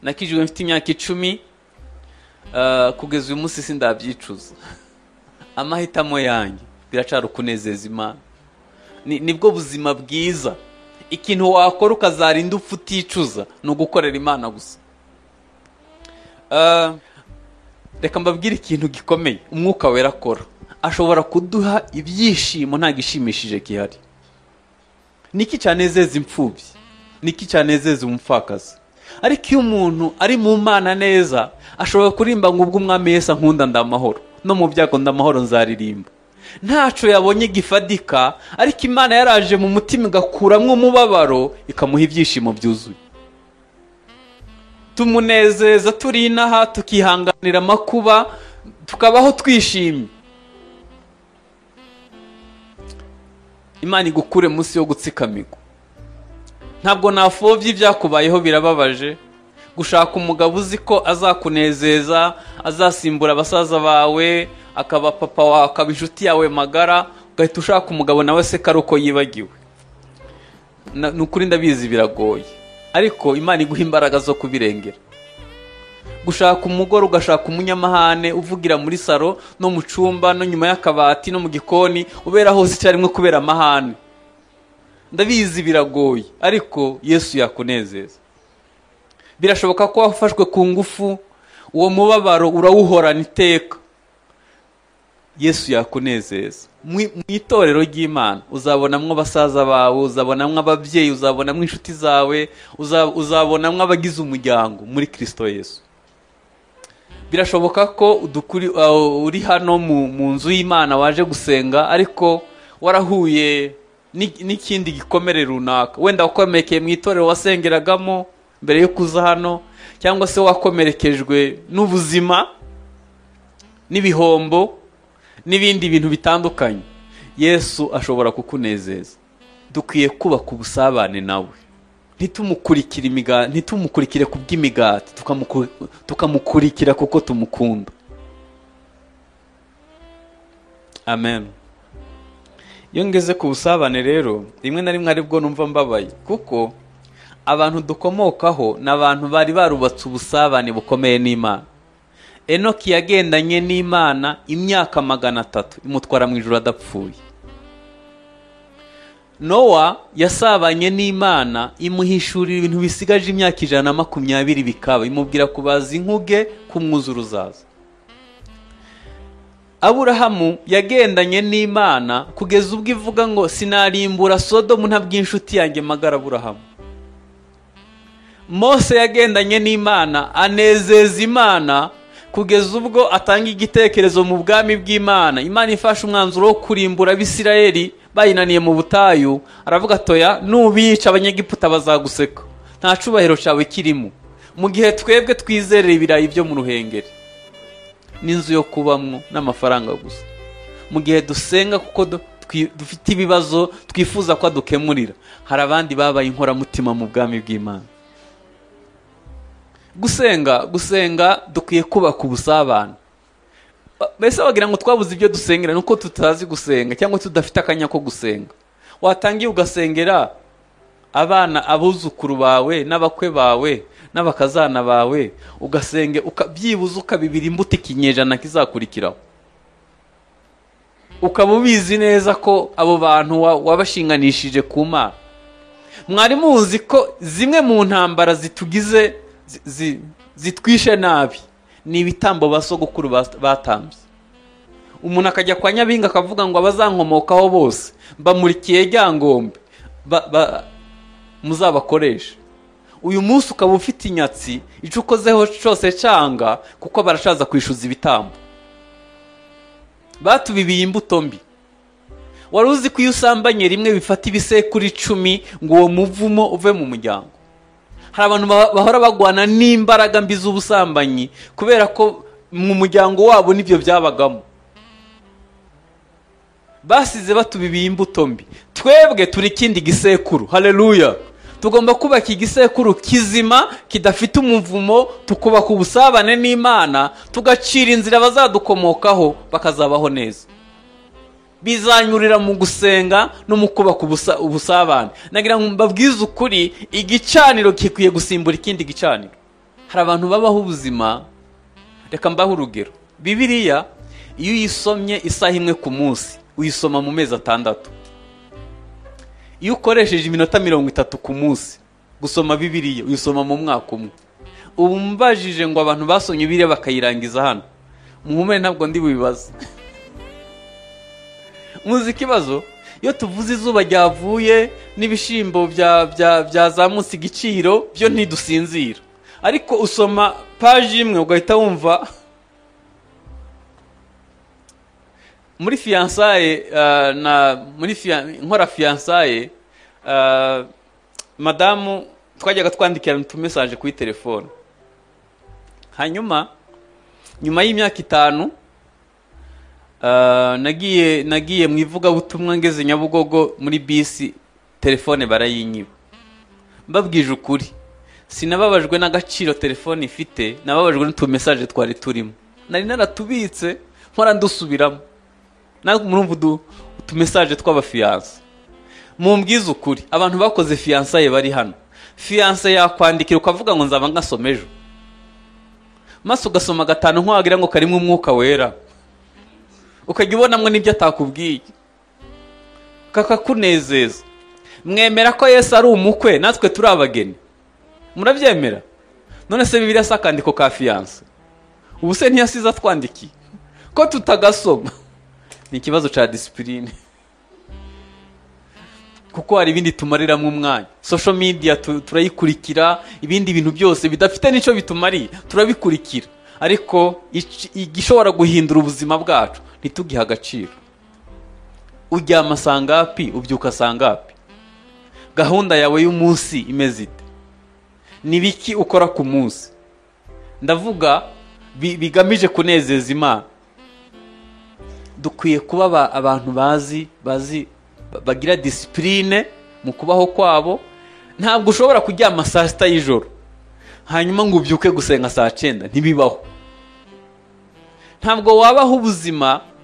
Nakijijwe mfite imyaka 10, kugeza uyu munsi sindabyicuza. Amahitamo yanjye biracara ukunezeza Imana. Nibwo buzima bwiza. Ikintu wakora ukazarinda upfa uticuza ni ugukorera Imana gusa. Reka mbabwire ikintu gikomeye Umwuka Wera akora. Ashobora kuduha ibyishimo nta gishimishije gihari. Niki cyanezeza imfubyi? Niki cyanezeza umupfakazi? Ariko iyo umuntu ari mu Mana neza, ashobora kurimba ngo ubwo Umwami Yesu ankunda ndamahoro, no mu byago ndamahoro nzaririmba. Ntaco yabonye gifadika, ariko Imana yaraje mu mutima igakuramwo umubabaro, ikamuha ibyishimo byuzuye. Tumunezeza turi inaha, tukihanganira amakuba, tukabaho twishimye. Imana igukure munsi yo gutsikamirwa. Ntabwo nafovye ibyakubayeho, birababaje. Gushaka umugabo uzi ko azakunezeza, azasimbura abasaza bawe, akaba papa wawe, akaba inshuti yawe magara, ugahita ushaka umugabo nawe se kari uko yibagiwe. Nukuri ndabizi biragoye, ariko Imana iguha imbaraga zo kubirengera. Gushaka umugore ugashaka umunyamahane uvugira muri saro no mu cumba no nyuma y'akabati no mu gikoni, ubera hose icyarimwe kubera amahane. Ndabizi biragoye, ariko Yesu yakunezeza. Birashoboka ko wafashwe ku ngufu, uwo mubabaro urawuhorana iteka. Yesu yakunezeza. Mu itorero ry'Imana uzabonamwo abasaza bawe, uzabonamwo ababyeyi, uzabonamwo inshuti zawe, uzabonamwo abagize umuryango muri Kristo Yesu. Birashoboka ko uri hano mu nzu y'Imana waje gusenga, ariko warahuye n'ikindi gikomere runaka. Wenda wakomerekeye mu itorero wasengeragamo mbere yo kuza hano, cyangwa se wakomerekejwe n'ubuzima n'ibihombo n'ibindi bintu bitandukanye. Yesu ashobora kukunezeza. Dukwiye kubaka ubusabane nawe, ntitumukurikire imigati, ntitumukurikire kubw'imigati, tukamukurikira kuko tumukunda. Amen. Iyo ngeze ku busabane rero, rimwe na rimwe aribwo numva mbabaye, kuko abantu dukomokaho n'abantu bari barubatse ubusabane bukomeye n'Imana. Enoki yagendanye n'Imana imyaka 300, imutwara mu ijuru adapfuye. Nowa yasabanye n'Imana, imuhishurira ibintu bisigaje imyaka 120 bikaba, imubwira kubaza inkuge kumwuzura uzaza. Aburahamu yagendanye n'Imana kugeza ubwo ivuga ngo sinarimbura Sodomu ntabw'inshuti yanjye magara Aburahamu. Mose yagendanye n'Imana, anezeza Imana kugeza ubwo atanga igitekerezo mu bwami bw'Imana. Imana ifashe umwanzuro wo kurimbura Abisirayeli bayinaniye mu butayu, aravuga atoya nubica Abanyegiputa bazaguseka, nta cubahiro cyawe kirimo, mu gihe twebwe twizerera ibirayi byo mu ruhengeri n'inzu yo kubamwo n'amafaranga gusa. Mu gihe dusenga kuko dufite ibibazo twifuza ko dukemurira, hari abandi babaye inkoramutima mu bwami bw'Imana. Gusenga dukwiye kubaka ubusabane. Mbese bagira ngo twabuze ibyo dusengera nuko tutazi gusenga cyangwa tudafite akanya ko gusenga. Watangiye ugasengera abana, abuzukuru bawe n'abakwe bawe n'abakazana bawe, ugasenge byibuze ukabibira imbuto ikinyejana kizakurikiraho. Ukaba ubizi neza ko abo bantu wabashinganishije ku Mana. Mwari muzi ko zimwe mu ntambara zitugize zitwishe nabi ni ibitambo basogokuru batambye. Umuntu akajya kwa Nyabinga akavuga ngo abazankomokaho bose mbamurikiye Ryangombe, muzabakoresha. Uyu munsi ukaba ufite inyatsi, ico ukozeho cyose canga, kuko barashaza kwishuza ibitambo. Batubibiye imbuto mbi. Wari uzi ko iyo usambanye rimwe bifata ibisekuru 10 ngo uwo muvumo uve mu muryango. Hari abantu bahora bagwana n'imbaraga mbi z'ubusambanyi kubera ko mu muryango wabo nibyo byabagamo. Basize batubibiye imbuto mbi. Twebwe turi ikindi gisekuru. Haleluya. Tugomba kubaka igisekuru kizima kidafite umuvumo, tukubaka ubusabane n'Imana, tugacira inzira bazadukomokaho bakazabaho neza. Bizanyurira mu gusenga no mu kubaka ubusabane. Nagira ngo mbabwize ukuri, igicaniro gikwiye gusimbura ikindi gicaniro. Hari abantu babaho ubuzima, reka mbahe urugero. Bibiliya iyo uyisomye isaha imwe ku munsi, uyisoma mu mezi 6. Iyo ukoresheje iminota 30 ku munsi gusoma Bibiliya, uyisoma mu mwaka umwe. Ubu mbajije ngo abantu basomye Bibiliya bakayirangiza hano, muhumure ntabwo ndi bubibaze. Muzi ikibazo? Iyo tuvuze izuba ryavuye n'ibishimbo byazamutse igiciro, byo ntidusinzira. Ariko usoma paji imwe ugahita wumva. Muri fiançailles na muri nkora fiançailles, madamu twajyaga twandikirana utumessage kuri telefone. Hanyuma nyuma y'imyaka 5 nagiye mu ivugabutumwa ngeze Nyabugogo muri bisi, telefone barayinyiba. Mbabwije ukuri, sinababajwe n'agaciro telefone ifite, nababajwe n'utumessage twari turimo. Nari naratubitse mpora ndusubiramo. Natwe murumva utumessage tw'abafiyanse. Mumbwize ukuri, abantu bakoze fiyansaye bari hano, fiyanse yakwandikira ukavuga ngo nzaba ngasoma ejo, maze ugasoma 5 nk'wagira ngo karimo umwuka wera, ukajya ubonamwe n'ibyo atakubwiye, kakakunezeza. Mwemera ko Yesu ari umukwe natwe turi abageni? Murabyemera? None se Bibiliya si akandiko ka fiyanse? Ubu se ntiyasize atwandikiye ko tutagasoma? Ni ikibazo cya disipurine, kuko hari ibindi tumariramo umwanya. Social media turayikurikira, ibindi bintu byose bidafite n'icyo bitumariye turabikurikira, ariko igishobora guhindura ubuzima bwacu ntitugihe agaciro. Uryama sangapi? Ubyuka sangapi? Gahunda yawe y'umunsi imeze ite? Ni biki ukora ku munsi? Ndavuga bigamije kunezeza Imana. Dukwiye kuba abantu bazi bagira disipurine mu kubaho kwabo. Ntabwo ushobora kuryama saa 6 y'ijoro hanyuma ngo ubyuke gusenga saa 9, ntibibaho. Ntabwo wabaho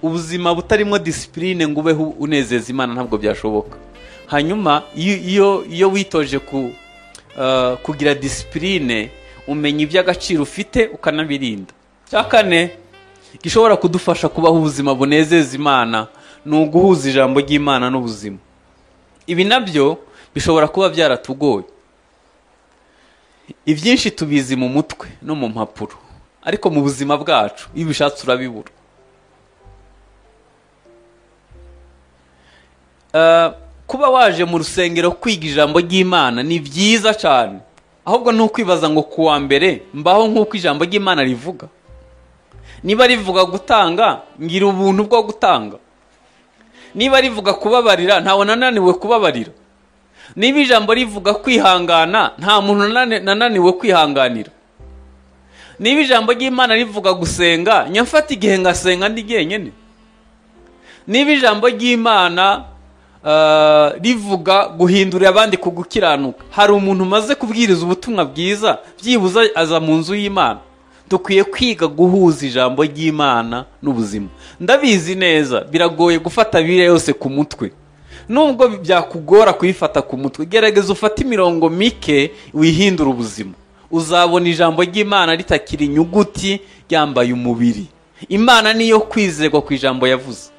ubuzima butarimo disipurine ngo ubeho unezeza Imana, ntabwo byashoboka. Hanyuma iyo witoje kugira disipurine, umenya iby'agaciro ufite ukanabirinda. Cya kane gishobora kudufasha kubaho ubuzima bunezeza Imana ni uguhuza ijambo ry'Imana n'ubuzima. Ibi nabyo bishobora kuba byaratugoye. Ibyinshi tubizi mu mutwe no mu mpapuro, ariko mu buzima bwacu iyo ubishatse urabibura. Kuba waje mu rusengero kwiga ijambo ry'Imana ni byiza cyane, ahubwo ni ukwibaza ngo kuwa mbere mbaho nk'uko ijambo ry'Imana rivuga. Niba rivuga gutanga, ngira ubuntu bwo gutanga. Niba rivuga kubabarira, ntawe nananiwe kubabarira. Niba ijambo rivuga kwihangana, nta muntu nananiwe kwihanganira. Niba ijambo ry'Imana rivuga gusenga, nyamfata igihe ngasenga ndi jyenyine. Niba ijambo ry'Imana rivuga guhindurira abandi ku gukiranuka, hari umuntu umaze kubwiriza ubutumwa bwiza byibuza aza mu nzu y'Imana. Dukwiye kwiga guhuza ijambo ry'Imana n'ubuzima. Ndabizi neza biragoye gufata Bibiliya yose ku mutwe. Nubwo byakugora kuyifata ku mutwe, gerageza ufate imirongo mike wihindura ubuzima. Uzabona ijambo ry'Imana ritakiri inyuguti, ryambaye umubiri. Imana niyo kwizerwa ku ijambo yavuze.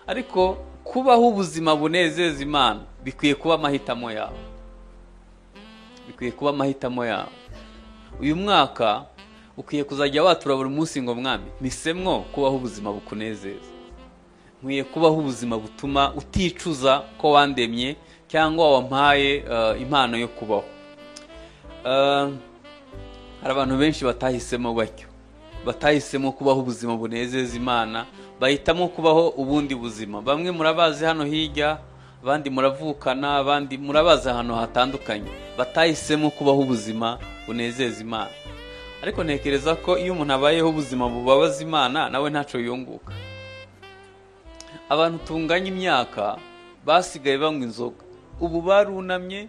Ariko kubaho ubuzima bunezeza Imana bikwiye kuba amahitamo yawe. Bikwiye kuba amahitamo yawe. Uyu mwaka ukwiye kuzajya watura buri munsi ngo mwami, mpisemwo kubaho ubuzima bukunezeza. Nkwiye kubaho ubuzima butuma uticuza ko wandemye cyangwa wampaye impano yo kubaho. Hari abantu benshi batahisemo batyo, batahisemo kubaho ubuzima bunezeza Imana, bahitamo kubaho ubundi buzima. Bamwe murabazi hano hirya, abandi muravukana, abandi murabazi ahantu hatandukanye, batahisemo kubaho ubuzima bunezeza Imana. Ariko ntekereza ko iyo umuntu abayeho ubuzima bubabaza Imana, nawe ntaco yunguka. Abantu tunganya imyaka basigaye banywa inzoga, ubu barunamye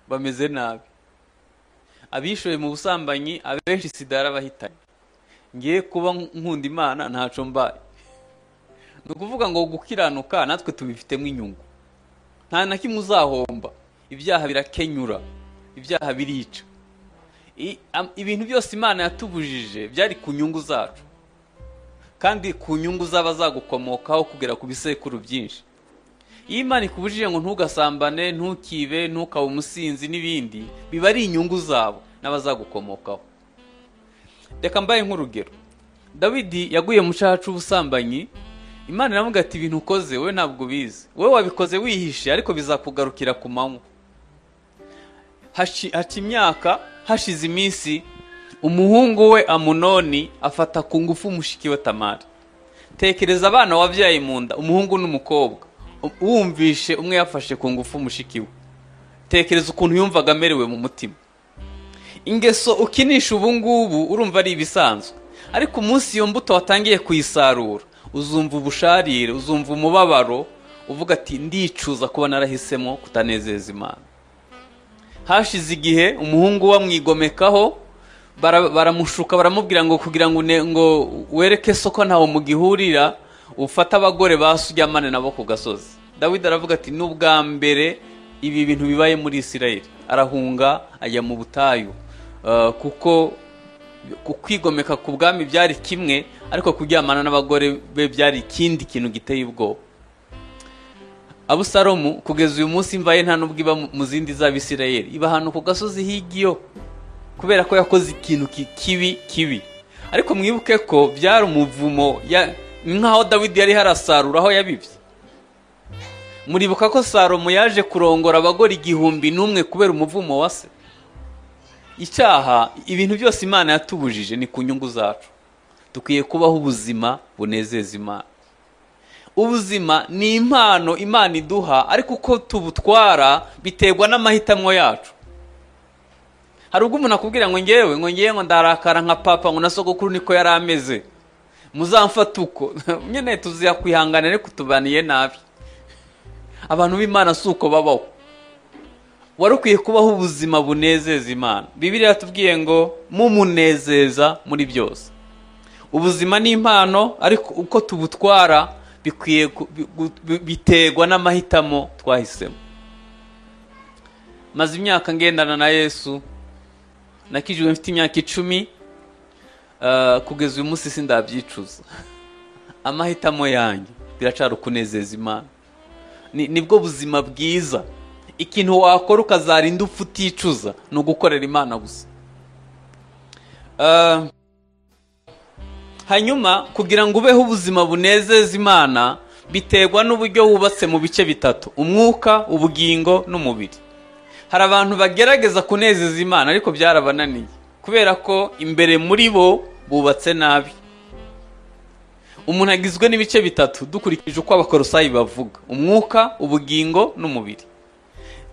bameze nabi. Abishoye mu busambanyi, abenshi sida yarabahitanye. Ngiye kuba nkunda Imana ntaco mbaye. Ni ukuvuga ngo gukiranuka natwe tubifitemo inyungu, nta na kimwe uzahomba. Ibyaha birakenyura, Ibyaha birica. Ibintu byose Imana yatubujije byari ku nyungu zacu, kandi ku nyungu z'abazagukomokaho kugera ku bisekuru byinshi. Iyo Imana ikubujije ngo ntugasambane, ntukibe, ntukabe umusinzi n'ibindi, biba ari inyungu zabo n'abazagukomokaho. Reka mbaye nk'urugero. Dawidi yaguye mu cyaha cy'ubusambanyi. Imana iramubwira ati ibintu ukoze wowe ntabwo ubizi, wowe wabikoze wihishe, ariko bizakugarukira ku manywa. Haca imyaka, hashize iminsi, umuhungu we Amunoni afata ku ngufu mushiki we Tamari. Tekereza abana wabyaye mu nda, umuhungu n'umukobwa, wumvishe umwe yafashe ku ngufu mushiki we. Tekereza ukuntu yumvaga amerewe mu mutima. Ingeso ukinisha ubu ngubu urumva ari ibisanzwe, ariko umunsi iyo mbuto watangiye kuyisarura uzumva ubusharire, uzumva umubabaro, uvuga ati ndicuza kuba narahisemo kutanezeza Imana. Hashize igihe umuhungu we amwigomekaho, baramushuka, baramubwira ngo kugira ngo wereke soko ntawo mugihurira, ufate abagore basuryamane nabo ku gasozi. Dawidi aravuga ati n'ubwa mbere ibi bintu bibaye muri Isirayeli. Arahunga ajya mu butayu, kuko kwigomeka ku bwami byari kimwe, ariko kuryamana n'abagore be byari ikindi kintu giteye ubwoba. Abusalomu kugeza uyu munsi imva ye nta nubwo iba mu zindi z'Abisirayeli, iba ahantu ku gasozi higiyo, kubera ko yakoze ikintu kibi kibi. Ariko mwibuke ko byari umuvumo, nkaho Dawidi yari harasarura aho yabibye. Muribuka ko Salomo yaje kurongora abagore 1001 kubera umuvumo wa se. Icyaha, ibintu byose Imana yatubujije ni ku nyungu zacu. Dukwiye kubaho ubuzima bunezeza Imana. Ubuzima ni impano Imana iduha, ariko uko tubutwara biterwa n'amahitamo yacu. Hari ubwo umuntu akubwira ngo ngewe ngo ngiye ngo ndarakara nka papa, ngo na sogokuru niko yari ameze, muzamfata uko nyine, tuziyakwihangana ariko tubaniye nabi. Abantu b'Imana si uko babaho. Wari ukwiye kubaho ubuzima bunezeza Imana. Bibiliya yatubwiye ngo mumunezeza muri byose. Ubuzima ni impano, ariko uko tubutwara bikwiye biterwa n'amahitamo twahisemo. Maze imyaka ngendana na Yesu, nakijwe mfite imyaka 10, kugeza uyu munsi sindabyicuza. Amahitamo yanjye biracara ukunezeza Imana. Nibwo buzima bwiza. Ikintu wakora ukazarinda upfa uticuza ni ugukorera Imana gusa. Hanyuma kugira ngo ubeho ubuzima bunezeza Imana biterwa n'uburyo wubatse mu bice bitatu: umwuka, ubugingo n'umubiri. Hari abantu bagerageza kunezeza Imana ariko byarabananiye, kubera ko imbere muri bo bubatse nabi. Umuntu agizwe n'ibice bitatu dukurikije uko Abakolosayi bavuga: umwuka, ubugingo n'umubiri.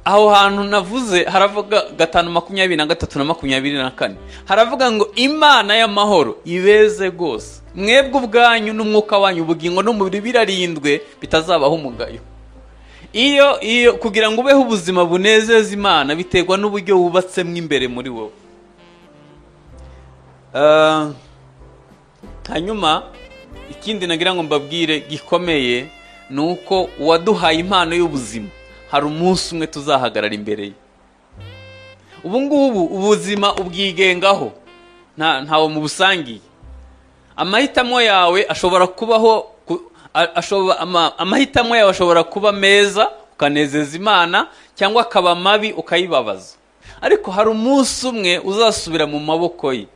Aho hantu navuze haravuga 5:23 na 24, haravuga ngo Imana y'amahoro ibeze gose, mwebwe ubwanyu n'umwuka wanyu, ubugingo n'umubiri birarindwe bitazabaho umugayo. Iyo kugira ngo ubeho ubuzima bunezeza Imana biterwa n'uburyo wubatsemo imbere muri wowe. Hanyuma ikindi nagira ngo mbabwire gikomeye ni uko uwaduhaye impano y'ubuzima hari umunsi umwe tuzahagarara imbere ye. Ubu ngubu ubuzima ubwigengaho, ntawe mu busangiye. Amahitamo yawe ashobora kubaho, amahitamo yawe ashobora kuba meza ukanezeza Imana, cyangwa akaba mabi ukayibabaza. Ariko hari umunsi umwe uzasubira mu maboko ye,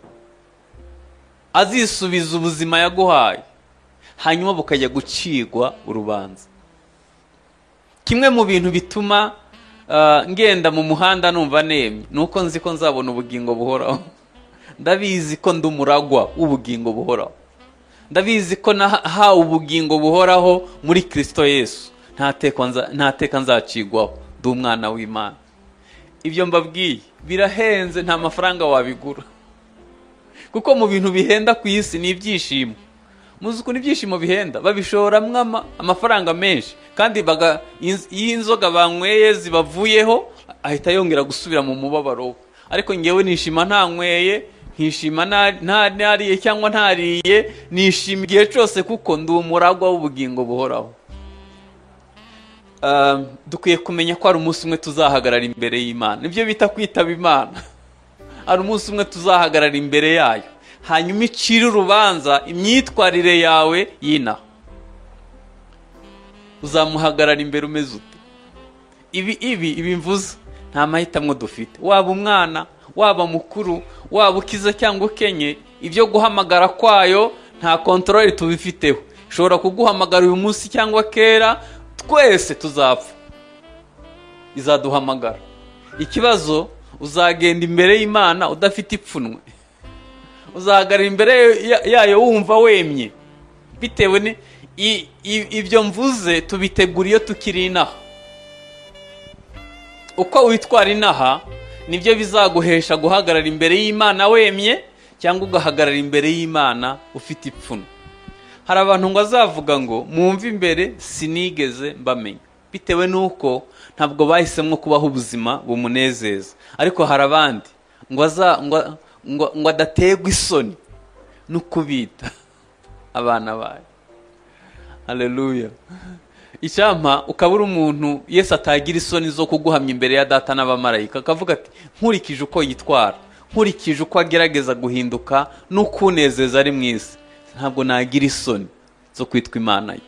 azisubiza ubuzima yaguhaye, hanyuma bukajya gucirwa urubanza. Kimwe mu bintu bituma ngenda mu muhanda numva nemye nuko nzi ko nzabona ubugingo buhoraho. Ndabizi ko ndi umuragwa w'ubugingo buhoraho. Ndabizi ko nahawe ubugingo buhoraho muri Kristo Yesu. Nta teka nzacigwaho, ndi umwana w'Imana. Ibyo mbabwiye birahenze, nta mafaranga wabigura. Kuko mu bintu bihenda ku isi ni ibyishimo. Muzi ukuntu ibyishimo bihenda, babishoramwo amafaranga menshi, kandi iyo inzoga banyweye zibavuyeho ahita yongera gusubira mu mubabaro we. Ariko ngewe nishima ntanyweye, nkishima ntariye cyangwa ntariye, nishima igihe cyose kuko ndi umuragwa w'ubugingo buhoraho. Dukwiye kumenya ko hari umunsi umwe tuzahagarara imbere y'Imana, nibyo bita kwitaba Imana. Hari umunsi umwe tuzahagarara imbere yayo, hanyuma icire urubanza imyitwarire yawe y'inaha. Uzamuhagarara imbere umeze ute? Ibi mvuze nta mahitamo dufite. Waba umwana, waba mukuru, waba ukize cyangwa ukenye, ibyo guhamagara kwayo nta control tubifiteho. Ishobora kuguhamagara uyu munsi cyangwa kera, twese tuzapfa, izaduhamagara. Ikibazo, uzagenda imbere y'Imana udafite ipfunwe, uzahagarara imbere yayo wumva wemye, bitewe ni ibyo mvuze tubitegura iyo tukiri inaha. Uko witwara inaha nibyo bizaguhesha guhagarara imbere y'Imana wemye, cyangwa ugahagarara imbere y'Imana ufite ipfunwe. Hari abantu ngo azavuga ngo mwumve imbere sinigeze mbamenya, bitewe nuko ntabwo bahisemo kubaho ubuzima bumunezeza. Ariko hari abandi ngo adategwa isoni no kubita abana bayo. Haleluya. Icyampa ukaba uri umuntu Yesu atagira isoni zo kuguhamya imbere ya data n'abamarayika, akavuga ati nkurikije uko yitwara, nkurikije uko agerageza guhinduka n'ukunezeza ari mu isi, ntabwo nagira isoni zo kwitwa Imana ye.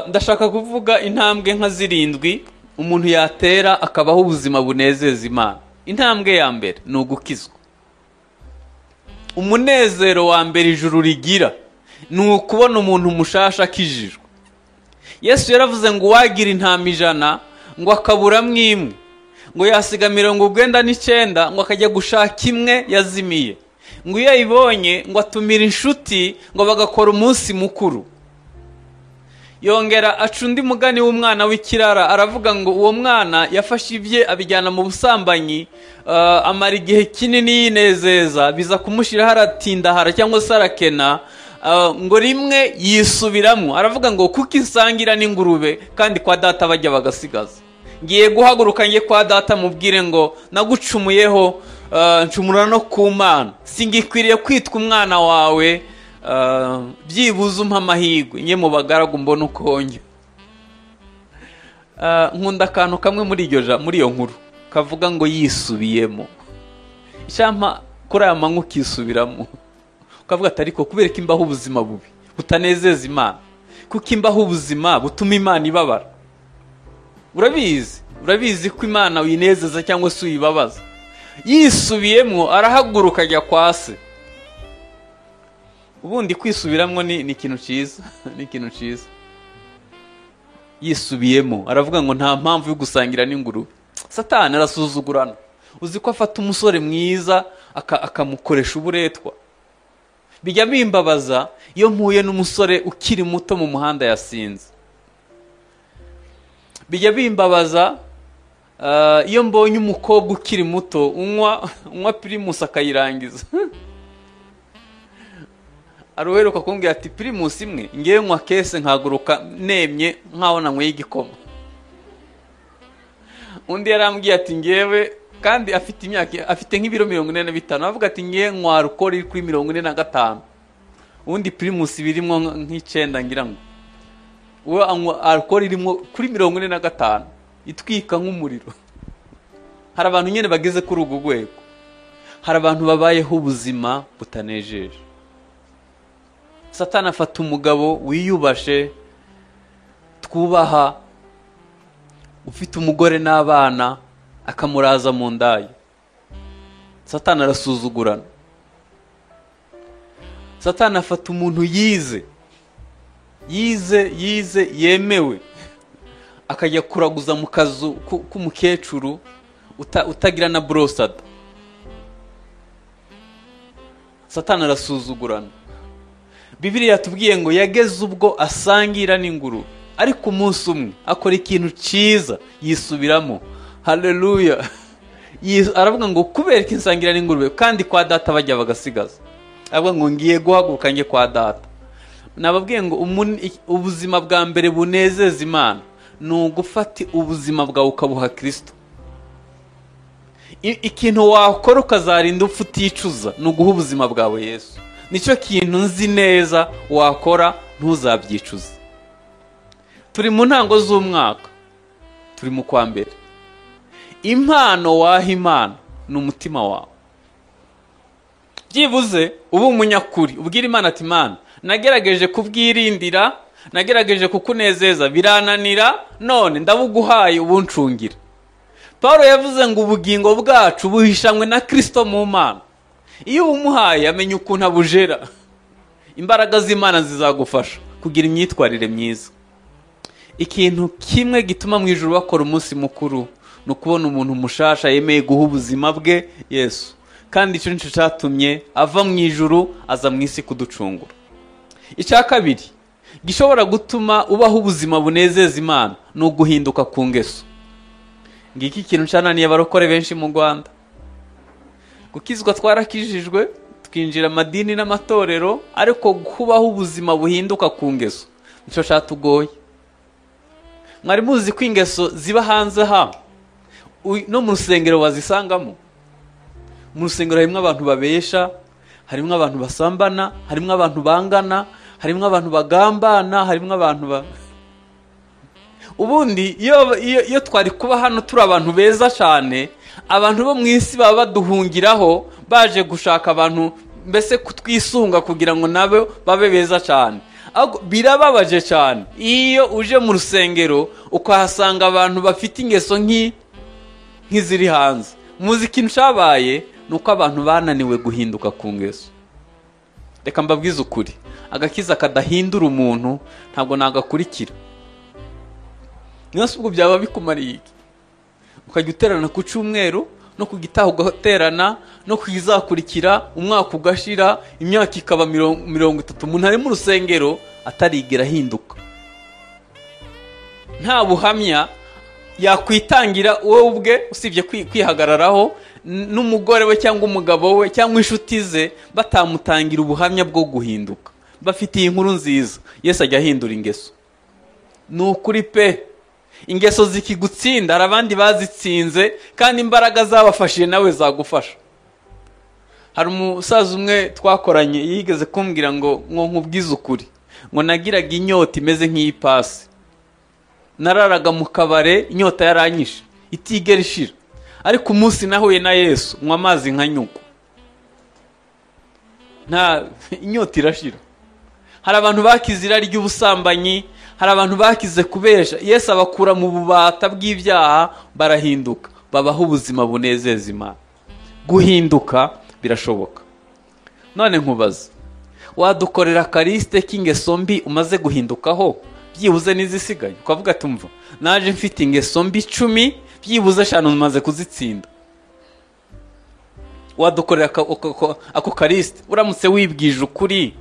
Ndashaka kuvuga intambwe nka 7 umuntu yatera akabaho ubuzima bunezeza Imana. Intambwe ya mbere ni ugukizwa. Umunezero wa mbere ijuru rigira ni ukubona umuntu mushasha akijijwe. Yesu yaravuze ngo uwagira intama 100 ngo akaburamwo imwe, ngo yasiga 99 ngo akajya gushaka imwe yazimiye, ngo iyo ayibonye ngo atumira inshuti ngo bagakora umunsi mukuru. Yongera aca undi mugani w'umwana w'ikirara, aravuga ngo uwo mwana yafashe ibye abijyana mu busambanyi, amara igihe kinini yinezeza, biza kumushiraho aratindahara cyangwa se arakena, ngo rimwe yisubiramo aravuga ngo kuko isangira n'ingurube kandi kwa data bajya bagasigaza, ngiye guhaguruka ngiye kwa data mubwire ngo nagucumuyeho, ncumura no ku Mana, singikwiriye kwitwa umwana wawe, byibuze umpa amahirwe nye mu bagaragu mbona ukonye. Nkunda akantu kamwe muri iryo muri iyo nkuru kavuga ngo yisubiyemo. Icyampa kuri aya manywa ukisubiramo ukavuga ati ariko kubera ko imbaho ubuzima bubi butanezeza Imana, kuko imbaho ubuzima butuma Imana ibabara. Urabizi ko Imana uyinezeza cyangwa se uyibabaza. Yisubiyemo arahaguruka ajya kwa se. Ubundi kwisubiramo ni ikintu cyiza, ni ikintu cyiza. Yisubiyemo aravuga ngo nta mpamvu yo gusangira n'ingurube. Satani arasuzugurana. Uzi ko afata umusore mwiza akamukoresha uburetwa. Bijya bimbabaza iyo mpuye n'umusore ukiri muto mu muhanda yasinze. Bijya bimbabaza iyo mbonye umukobwa ukiri muto unywa Primus akayirangiza. Aruheruka kumbwira ati Primus imwe ngiye nywa kese nkaguruka nemye nkaho nanyweye igikoma. Undi yarambwiye ati ngewe, kandi afite imyaka, afite nk'ibiro 45, avuga ati ngiye nywa alcohol iri kuri 45. Undi Primus birimo nk'icenda ngira ngo we anywa alcohol irimo kuri 45 itwika nk'umuriro. Hari abantu nyene bageze kuri ugu rwego. Hari abantu babayeho ubuzima butanejeje. Satani afata umugabo wiyubashe, twubaha, ufite umugore n'abana, akamuraza mu ndayo. Satani arasuzugurana. Satani afata umuntu yize yemewe, akajya kuraguza mu kazu k'umukecuru utagira na brosada. Satani arasuzugurana. Bibiliya yatubwiye ngo yageze ubwo asangira n'ingurube, ariko umunsi umwe akora ikintu cyiza yisubiramo. Haleluya. Aravuga ngo kubera ko insangira n'ingurube kandi kwa data bajya bagasigaza, aravuga ngo ngiye guhaguruka nge kwa data. Nababwiye ngo ubuzima bwa mbere bunezeza Imana ni ugufata ubuzima bwawe ukabuha Kristo. Ikintu wakora ukazarinda upfa uticuza ni uguha ubuzima bwawe Yesu. Nicyo kintu nzi neza wakora ntuzabyicuze. Turi mu ntango z'umwaka, turi mu kwa mbere. Impano waha Imana ni umutima wawe. Byibuze uba umunyakuri, ubwira Imana ati Imana, nagerageje kubwirindira, nagerageje kukunezeza birananira, none ndabuguhaye ubuncungira. Paulo yavuze ngo ubugingo bwacu buhishanywe na Kristo mu Mana. Iyo umuhaye amenya ukuntu abujera. Imbaraga z'Imana zizagufasha kugira imyitwarire myiza. Ikintu kimwe gituma mu ijuru bakora umunsi mukuru ni ukubona umuntu mushasha yemeye guha ubuzima bwe Yesu. Kandi icyo nicyo cyatumye ava mu ijuru aza mu isi kuducungura. Icya kabiri gishobora gutuma ubaho ubuzima bunezeza Imana ni uguhinduka ku ngeso. Ngiki ikintu cyananiye abarokore benshi mu Rwanda. Gukizwa twarakijijwe, twinjira amadini n'amatorero, ariko kubaho ubuzima buhinduka ku ngeso nicyo cyatugoye. Mwari muzi ko ingeso ziba hanze ha no mu rusengero wazisangamo. Mu rusengero harimo abantu babesha, harimo abantu basambana, harimo abantu bangana, harimo abantu bagambana, harimo abantu ubundi iyo twari kuba hano turi abantu beza cyane, abantu bo mu isi baba baduhungiraho baje gushaka abantu mbese kutwisunga kugira ngo nabo babe beza cyane. Birababaje cyane iyo uje mu rusengero ukahasanga abantu bafite ingeso nk'iziri hanze. Muzi ikintu cyabaye ni uko abantu bananiwe guhinduka ku ngeso. Reka mbabwize ukuri, agakiza kadahindura umuntu ntabwo nagakurikira. Niyo ubwo byaba bikumariye iki? Ukajya uterana ku cyumweru no ku gitaha ugaterana no kuyizakurikira, umwaka ugashira, imyaka ikaba 30, umuntu ari mu rusengero atarigera ahinduka. Nta buhamya yakwitangira wowe ubwe usibye kwihagararaho n'umugore we cyangwa umugabo we cyangwa inshuti ze batamutangira ubuhamya bwo guhinduka. Bafitiye inkuru nziza, Yesu ajya ahindura ingeso. Ni ukuri pe, ingeso zikigutsinda hari abandi bazitsinze kandi imbaraga zabafashije nawe zagufasha. Hari umusaza umwe twakoranye yigeze kumbwira ngo nkubwize ukuri, ngo nagiraga inyota imeze nk'iy'ipasi, nararaga mu kabare inyota yaranyishe itigera ishira, ariko umunsi nahuye na Yesu nywa amazi nkanyugwa, nta inyota irashira. Hari abantu bakize irari ry'ubusambanyi, hari abantu bakize kubesha, Yesu abakura mu bubata bw'ibyaha barahinduka, babaho ubuzima bunezeza Imana. Guhinduka birashoboka. None nkubaza, wadukorera kariste k'ingeso mbi umaze guhindukaho byibuze n'izisigaye, ukavuga ati umva naje mfite ingeso mbi 10 byibuze 5 umaze kuzitsinda. Wadukorera ako kariste uramutse wibwije ukuri,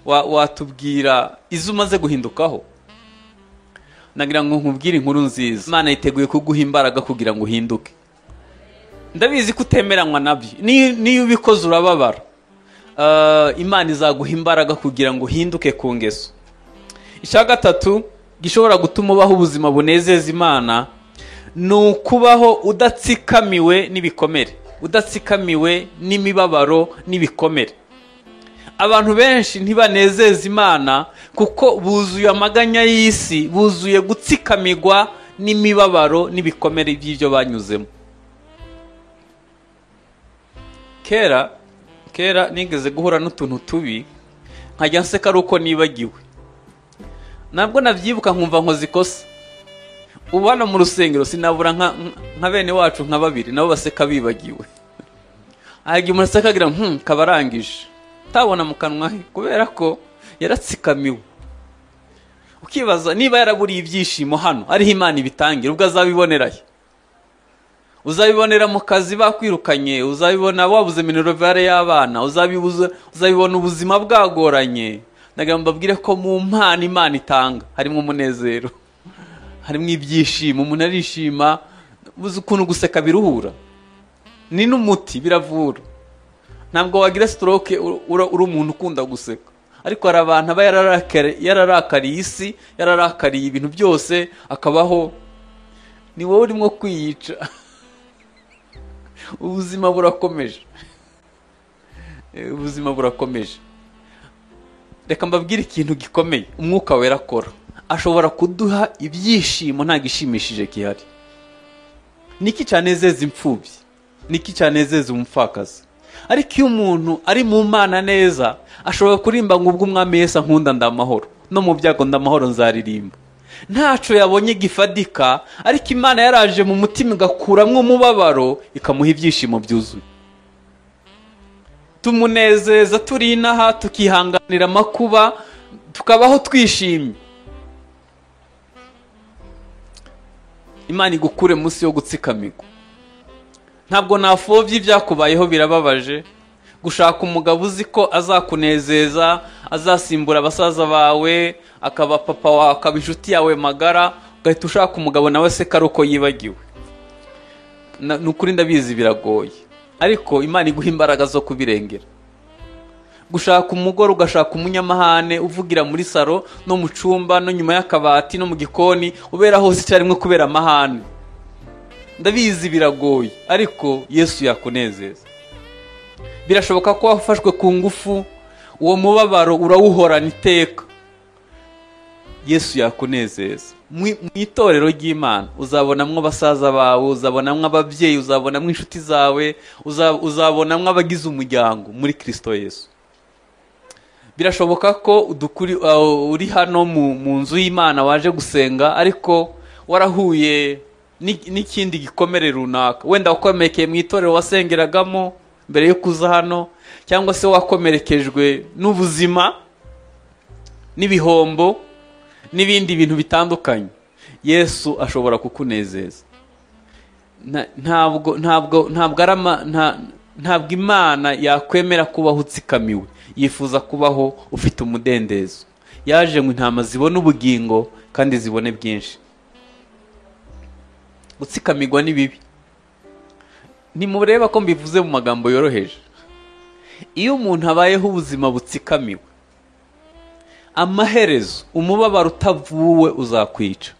watubwira izo umaze guhindukaho. Nagira ngo nkubwire inkuru nziza, Imana yiteguye kuguha imbaraga kugira ngo uhinduke. Ndabizi ko utemeranywa nabyo, niyo ubikoze urababara. Imana izaguha imbaraga kugira ngo uhinduke ku ngeso. Icya gatatu gishobora gutuma ubaho ubuzima bunezeza Imana ni ukubaho udatsikamiwe n'ibikomere, udatsikamiwe n'imibabaro n'ibikomere. Abantu benshi ntibanezeza Imana kuko buzuye amaganya y'isi, buzuye gutsikamirwa n'imibabaro n'ibikomere by'ibyo banyuzemo. Kera nigeze guhura n'utuntu tubi nkajya nseka ari uko nibagiwe, nabwo nabyibuka nkumva nkoze ikosa. Ubu hano mu rusengero sinabura nka bene wacu nka babiri nabo baseka bibagiwe. Ahagiye umuntu aseka agira kabarangije tabona mu kanwa he kubera ko yaratsikamiwe. Ukibaza niba yaraburiye ibyishimo hano ariho Imana ibitangira, ubwo azabibonera he? Uzabibonera mu kazi bakwirukanye, uzabibona wabuze minerivare y'abana, uzabibona ubuzima bwagoranye. Ndagira ngo mbabwire ko mu mpano Imana itanga harimo umunezero, harimo ibyishimo, umuntu arishima. Uzi ukuntu guseka biruhura, ni n'umuti, biravura. Ntabwo wagira stroke uri umuntu ukunda guseka, ariko hari abantu aba yararakariye isi, yararakariye ibintu byose, akabaho ni wowe urimo kwiyica. Ubuzima burakomeje, ubuzima burakomeje. Reka mbabwire ikintu gikomeye Umwuka Wera akora. Ashobora kuduha ibyishimo nta gishimishije gihari. Niki cyanezeza imfubyi? Niki cyanezeza umupfakazi? Ariko iyo umuntu ari mu Mana neza, ashobora kurimba ngo ubwo Umwami Yesu ankunda ndamahoro, no mu byago ndamahoro nzaririmba. Ntaco yabonye gifadika, ariko Imana yaraje mu mutima igakuramwo umubabaro, ikamuha ibyishimo byuzuye. Tumunezeza turi inaha, tukihanganira amakuba, tukabaho twishimye. Imana igukure munsi yo gutsikamirwa. Ntabwo nafovye ibyakubayeho, birababaje. Gushaka umugabo uzi ko azakunezeza, azasimbura abasaza bawe, akaba papa wawe, akaba inshuti yawe magara, ugahita ushaka umugabo nawe se kari uko yibagiwe. Nukuri ndabizi biragoye, ariko Imana iguha imbaraga zo kubirengera. Gushaka umugore ugashaka umunyamahane uvugira muri saro no mu cumba no nyuma y'akabati no mu gikoni, ubera hose icyarimwe kubera amahane. Ndabizi biragoye, ariko Yesu yakunezeza. Birashoboka ko wafashwe ku ngufu, uwo mubabaro urawuhorana iteka. Yesu yakunezeza. Mu itorero ry'Imana uzabonamwo basaza bawe, uzabonamwo ababyeyi, uzabonamwo inshuti zawe, uzabonamwo abagize umuryango muri Kristo Yesu. Birashoboka ko uri hano mu nzu y'Imana waje gusenga, ariko warahuye n'ikindi gikomere runaka. Wenda wakomerekeye mu itorero wasengeragamo mbere yo kuza hano, cyangwa se wakomerekejwe n'ubuzima n'ibihombo n'ibindi bintu bitandukanye. Yesu ashobora kukunezeza. Ntabwo Imana yakwemera kubaho utsikamiwe. Yifuza kubaho ufite umudendezo. Yaje ngo intama zibone ubugingo kandi zibone byinshi. Gutsikamirwa ni bibi. Ntimureba ko mbivuze mu magambo yoroheje. Iyo umuntu abayeho ubuzima butsikamiwe, amaherezo umubabaro utavuwe uzakwica.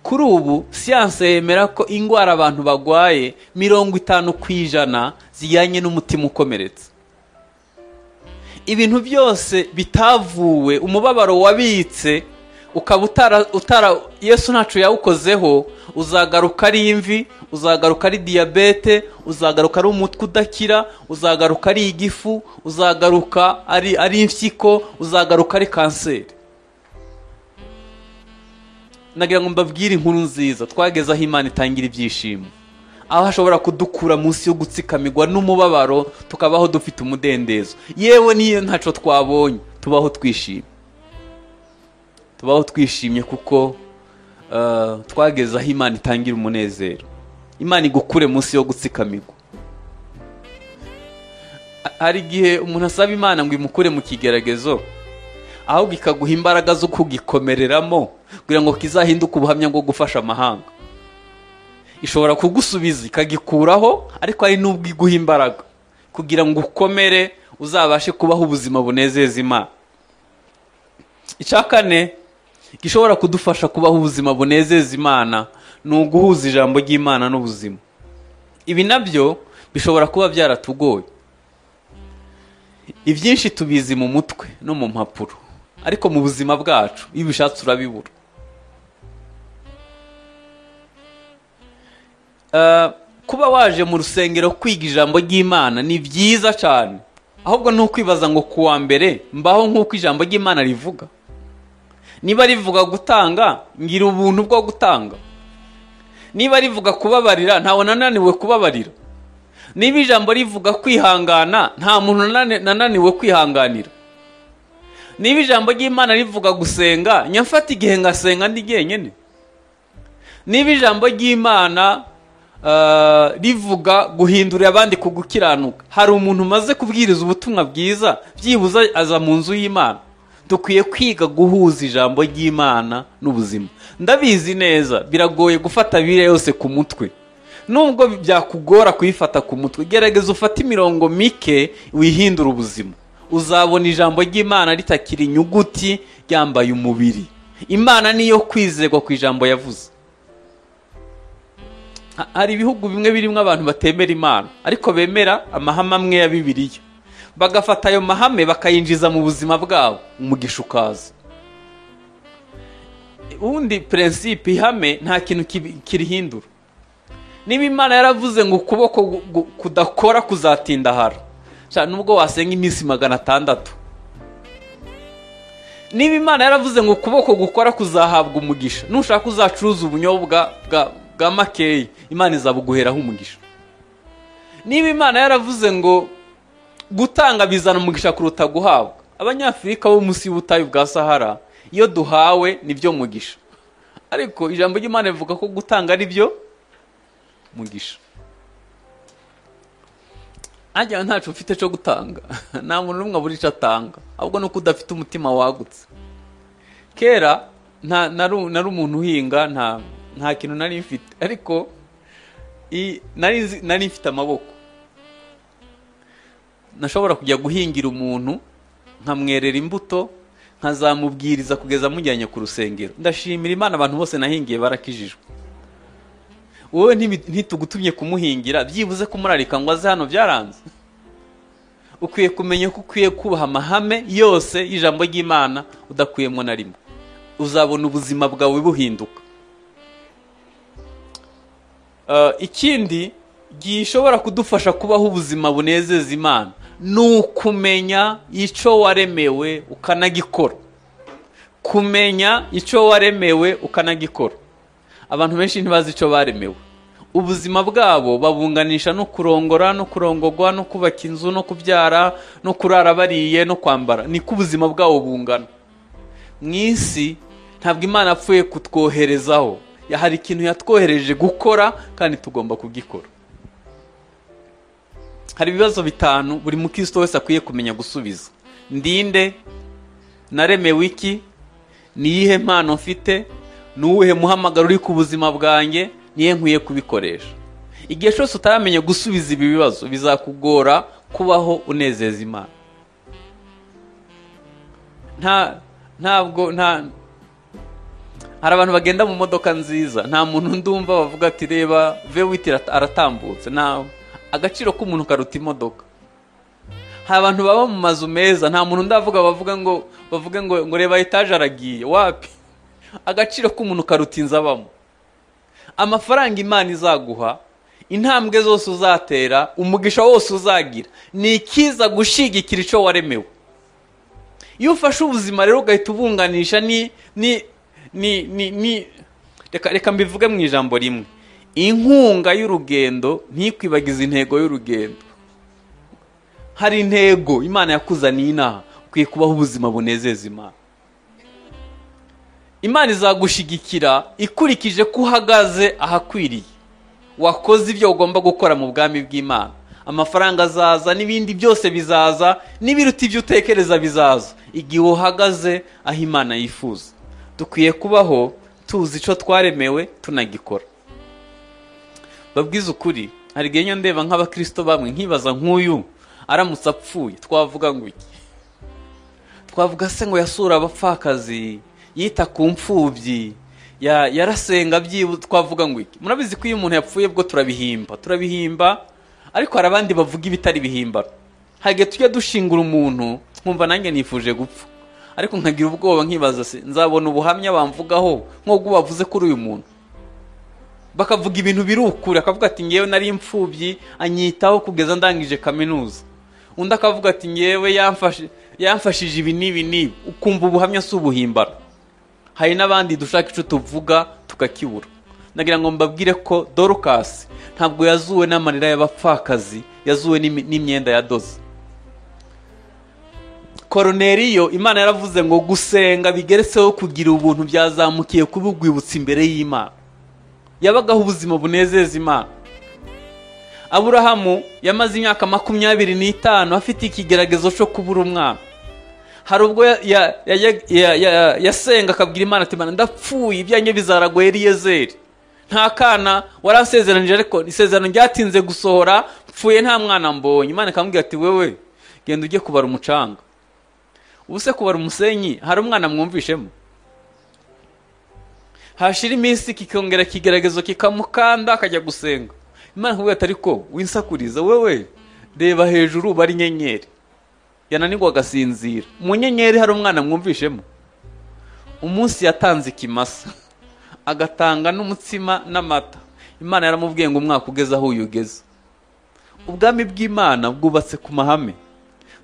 Kuri ubu siyanse yemera ko ingwara abantu bagwaye 50% zijyanye n'umutima ukomeretse. Ibintu byose bitavuwe, umubabaro wabitse ukaba utara Yesu ntaco yawukozeho, uzagaruka ari imvi, uzagaruka ari diabete, uzagaruka ari umutwe udakira, uzagaruka ari igifu, uzagaruka ari impyiko, uzagaruka ari kanseri. Nagira ngo mbabwire inkuru nziza, twageze aho Imana itangira ibyishimo, aho ashobora kudukura munsi yo gutsikamirwa n'umubabaro, tukabaho dufite umudendezo. Yewe niyo ntaco twabonye, tubaho twishimye. Tubaho twishimye kuko twageze aho Imana itangira umunezero. Imana igukure munsi yo gutsikamirwa. Hari igihe umuntu asaba Imana ngo imukure mu kigeragezo, ahubwo ikaguha imbaraga zo kugikomereramo kugira ngo kizahinduke ubuhamya bwo gufasha amahanga. Ishobora kugusubiza ikagikuraho, ariko ari nubwo iguha imbaraga kugira ngo ukomere, uzabashe kubaho ubuzima bunezeza Imana. Icya kane gishobora kudufasha kubaho ubuzima bunezeza Imana ni uguhuza ijambo ry'Imana n'ubuzima. Ibi nabyo bishobora kuba byaratugoye. Ibyinshi tubizi mu mutwe no mu mpapuro, ariko mu buzima bwacu iyo ubishatse urabibura. Kuba waje mu rusengero kwiga ijambo ry'Imana ni byiza cyane, ahubwo ni ukwibaza ngo kuwa mbere mbaho nk'uko ijambo ry'Imana rivuga. Niba rivuga gutanga, ngira ubuntu bwo gutanga. Niba rivuga kubabarira, ntawe nananiwe kubabarira. Niba ijambo rivuga kwihangana, nta muntu nananiwe kwihanganira. Niba ijambo ry'Imana rivuga gusenga, nyafata igihe ngasenga ndi jyenyine. Niba ijambo ry'Imana rivuga guhindurira abandi kugukiranuka, hari umuntu umaze kubwiriza ubutumwa bwiza byibuza aza mu nzu y'Imana. Dukwiye kwiga guhuza ijambo ry'Imana n'ubuzima. Ndabizi neza biragoye gufata Bibiliya yose ku mutwe. Nubwo byakugora kuyifata ku mutwe, gerageza ufate imirongo mike wihindura ubuzima. Uzabona ijambo ry'Imana ritakiri inyuguti, ryambaye umubiri. Imana niyo kwizerwa ku ijambo yavuze. Hari ibihugu bimwe birimo abantu batemera Imana, ariko bemera amahame amwe ya Bibiliya. Bagafata ayo mahame bakayinjiza mu buzima bwabo, umugisha ukaza. Ubundi principe, ihame, nta kintu kirihindura. Niba Imana yaravuze ngo ukuboko kudakora kuzatindahara, nubwo wasenga iminsi 600. Niba Imana yaravuze ngo ukuboko gukora kuzahabwa umugisha, nushaka uzacuruza ubunyobwa bwa makeyi, Imana izabuguheraho umugisha. Niba Imana yaravuze ngo gutanga bizana umugisha kuruta guhabwa, Abanyafurika bo munsi y'ubutayu bwa Sahara iyo duhawe nibyo mugisha, ariko ijambo ry'Imana rivuga ko gutanga ari byo mugisha. Ajya ntacu mfite cyo gutanga, nta muntu n'umwe abura icyo atanga, ahubwo nuko udafite umutima wagutse. Kera nari umuntu uhinga, nta kintu nari mfite, ariko nari mfite amaboko. Nashobora kujya guhingira umuntu nkamwerera imbuto, nkazamubwiriza kugeza mujyanye ku rusengero. Ndashimira Imana, abantu bose nahingiye barakijijwe. Wowe ntitugutumye kumuhingira, byibuze kumurarika ngo aze hano byaranze. Ukwiye kumenya ko ukwiye kubaha amahame yose y'ijambo ry'Imana udakuyemo na rimwe, uzabona ubuzima bwawe buhinduka. Ikindi gishobora kudufasha kubaho ubuzima bunezeza Imana ni ukumenya icyo waremewe ukanagikora. Kumenya icyo waremewe ukanagikora. Abantu benshi ntibazi icyo baremewe. Ubuzima bwabo babunganisha no kurongora, no kurongogwa, no kubaka inzu, no kubyara, no kurara bariye, no kwambara. Niko ubuzima bwabo bungana. Mu isi ntabwo Imana apfuye kutwoherezaho, hari ikintu yatwohereje gukora kandi tugomba kugikora. Hari ibibazo 5 buri mukristo wese akwiye kumenya gusubiza. Ndinde? Naremewe iki? Niyihe mpano mfite? Nuwuhe muhamagaro uri ku buzima bwanjye? Niye nkwiye kubikoresha? Igihe cyose utaramenya gusubiza ibi bibazo, bizakugora kubaho unezeza Imana. Hari abantu bagenda mu modoka nziza, nta muntu ndumva bavuga ati reba V8 aratambutse. Nta agaciro k'umuntu karuta imodoka. Hari abantu baba mu mazu meza, nta muntu ndavuga bavuga ngo reba etage aragiye. Wapi? Agaciro k'umuntu karuta inzu abamo. Amafaranga Imana izaguha, intambwe zose uzatera, umugisha wose uzagira, ni ikiza gushigikira icyo waremewe. Iyo ufashe ubuzima rero ugahita ubunganisha ni ni ni ni ni reka mbivuge mu ijambo rimwe, inkunga y'urugendo ntikwibagize intego y'urugendo. Hari intego Imana yakuzaniye inaha, ukwiye kubaho ubuzima bunezeza Imana. Imana izagushigikira ikurikije ko uhagaze ahakwiriye, wakoze ibyo ugomba gukora mu bwami bw'Imana. Amafaranga azaza, n'ibindi byose bizaza, n'ibiruta ibyo utekereza bizaza, igihe uhagaze aho Imana yifuza. Dukwiye kubaho tuzi icyo twaremewe tunagikora. Babwiza ukuri, hari igihe ndeba nk'abakristo bamwe nkibaza nk'uyu aramutse apfuye twavuga ngo iki? Twavuga se ngo yasura abapfakazi, yita ku mfubyi, yarasenga byibuze, twavuga ngo iki? Murabizi ko iyo umuntu yapfuye bwo turabihimba, ariko hari abandi bavuga ibitari bihimbano. Hari igihe tujya dushingura umuntu nkumva nanjye nifuje gupfa, ariko nkagira ubwoba nkibaza se nzabona ubuhamya bamvugaho nk'ubwo bavuze kuri uyu muntu. Bakavuga ibintu biri ukuri, akavuga ati ngewe nari imfubyi anyitaho kugeza ndangije kaminuza. Undi akavuga ati ngewe yamfashije ibi n'ibi n'ibi. Ukumva ubuhamya si ubuhimbano. Hari n'abandi dushaka icyo tuvuga tukakibura. Nagira ngo mbabwire ko Dorcas ntabwo yazuwe n'amarira y'abapfakazi, yazuwe n'imyenda ya doze. Koroneriyo, Imana yaravuze ngo gusenga bigeretseho kugira ubuntu byazamukiye kuba urwibutso imbere y'Imana. Yabagaho ubuzima bunezeza Imana. Aburahamu yamaze imyaka 25 afite ikigeragezo cyo kubura umwana. Hari ubwo yasenga akabwira Imana ati Imana ndapfuye, ibyanjye bizaragwa Eliyezeri, nta kana warasezeranije, ariko isezerano ryatinze gusohora, mpfuye nta mwana mbonye. Imana ikamubwira ati wewe genda ujye kubara umucanga. Ubu se kubara umusenyi hari umwana mwumvishemo? Hashira iminsi kikongera ikigeragezo kikamukanda akajya gusenga. Imana ikamubwira ati ariko winsakuriza, wewe reba hejuru bari inyenyeri. Yananirwa agasinzira. Mu nyenyeri hari umwana mwumvishemo. Umunsi yatanze ikimasa, agatanga n'umutsima n'amata, Imana yaramubwiye ngo umwaka ugeze aho uyu ugeze. Ubwami bw'Imana bwubatse ku mahame.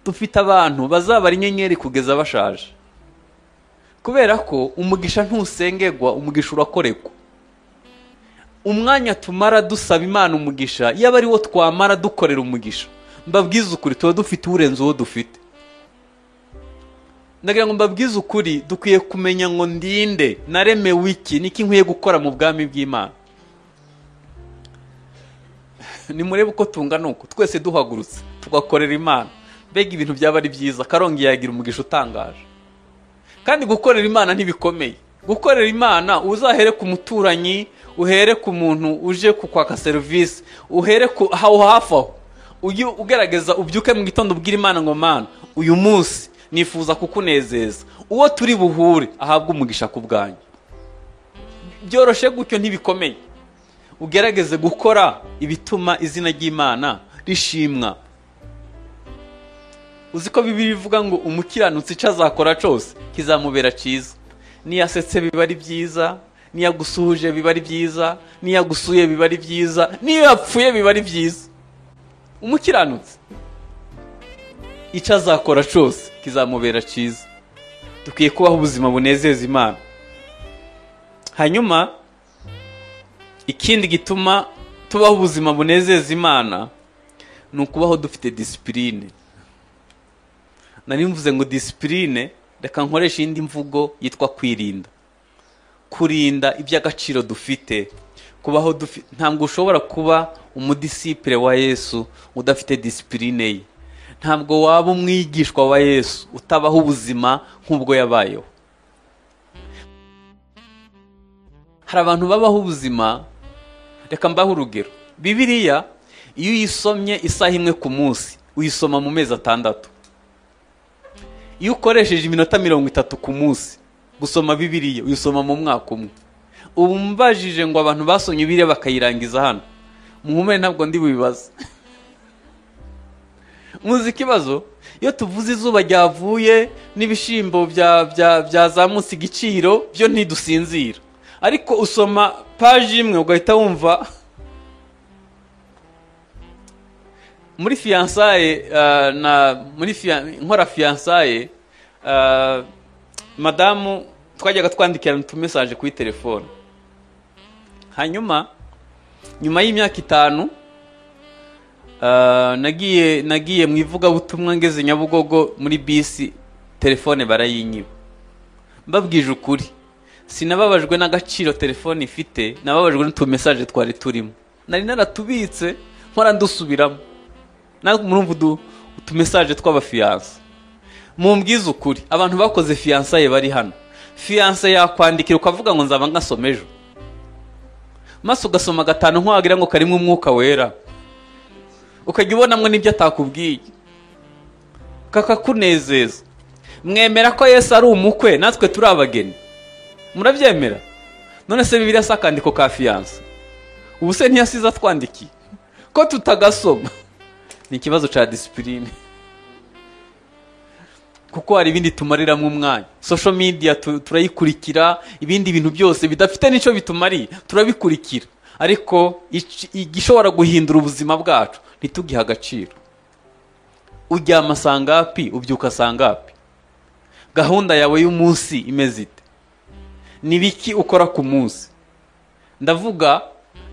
Dufite abantu bazabara inyenyeri kugeza bashaje, kubera ko umugisha ntusengegwa, umugisha urakorekwa. Umwanya tumara dusaba Imana umugisha, yaba ari wo twamara dukorera umugisha, mbabwize ukuri tuba dufite urenze uwo dufite. Ndagira ngo mbabwize ukuri, dukwiye kumenya ngo ndinde, naremewe iki, niki nkwiye gukora mu bwami bw'Imana. Nimurebe uko tungana uko twese duhagurutse tugakorera Imana, mbega ibintu byaba ari byiza. Karongi yagira umugisha utangaje. Kandi gukorera Imana ntibikomeye. Gukorera Imana uzahere ku muturanyi, uhere ku muntu uje kukwaka serivisi, uhere ku aho hafi aho, ujye ugerageza ubyuke mu gitondo ubwire Imana ngo Mana, uyu munsi nifuza kukunezeza, uwo turi buhure ahabwe umugisha ku bwanyu. Byoroshe gutyo, ntibikomeye. Ugerageze gukora ibituma izina ry'Imana rishimwa. Uzi ko Bibiliya ivuga ngo umukiranutsi icyo azakora cyose kizamubera cyiza. Niyasetse biba ari byiza, niyagusuhuje biba ari byiza, niyagusuye biba ari byiza, niyo yapfuye biba ari byiza. Umukiranutsi icyo azakora cyose kizamubera cyiza. Dukwiye kubaho ubuzima bunezeza Imana. Hanyuma ikindi gituma tubaho ubuzima bunezeza Imana ni ukubaho dufite disipurine. Nari mvuze ngo disipurine, reka nkoresha indi mvugo yitwa kwirinda. Kurinda iby'agaciro dufite, kubaho dufite. Ntabwo ushobora kuba umudisipure wa Yesu udafite disipurine ye. Ntabwo waba umwigishwa wa Yesu utabaho ubuzima nk'ubwo yabayeho. Hari abantu babaho ubuzima, reka mbahe urugero. Bibiliya iyo uyisomye isaha imwe ku munsi, uyisoma mu mezi 6. Iyo ukoresheje iminota 30 ku munsi gusoma Bibiliya, uyisoma mu mwaka umwe. Ubu mbajije ngo abantu basomye Bibiliya bakayirangiza hano, muhumure ntabwo ndi bubibaze. Muzi ikibazo? Iyo tuvuze izuba ryavuye n'ibishimbo byazamutse igiciro, byo ntidusinzira. Ariko usoma paji imwe ugahita wumva. Muri fiançailles na muri nkora fiançailles, madamu twajyaga twandikirana utu message kuri telefone. Hanyuma nyuma y'imyaka 5 nagiye mu ivugabutumwa ngeze Nyabugogo muri bisi, telefone barayinyiba. Mbabwije ukuri, sinababajwe n'agaciro telefone ifite, nababajwe n'utu message twari turimo. Nari naratubitse nkora ndusubiramo. Natwe murumva utu message tw'abafiyanse. Mumbwize ukuri, abantu bakoze fiyansaye bari hano, fiyanse yakwandikira ukavuga ngo nzaba ngasoma ejo, maso ugasoma 5 nkwagira ngo karimo umwuka wera, ukajya ubonamwe n'ibyo atakubwiye, kakakunezeza. Mwemera ko Yesu ari umukwe natwe turi abageni? Murabyemera? None se Bibiliya si akandiko ka fiyanse? Ubu se ntiyasize atwandikiye ko tutagasoma? Ni ikibazo cya disipurine, kuko hari ibindi tumariramo umwanya. Social media turayikurikira, ibindi bintu byose bidafite n'icyo bitumariye turabikurikira, ariko igishobora guhindura ubuzima bwacu ntitugihe agaciro. Uryama sangapi? Ubyuka sangapi? Gahunda yawe y'umunsi imeze ite? Ni biki ukora ku munsi? Ndavuga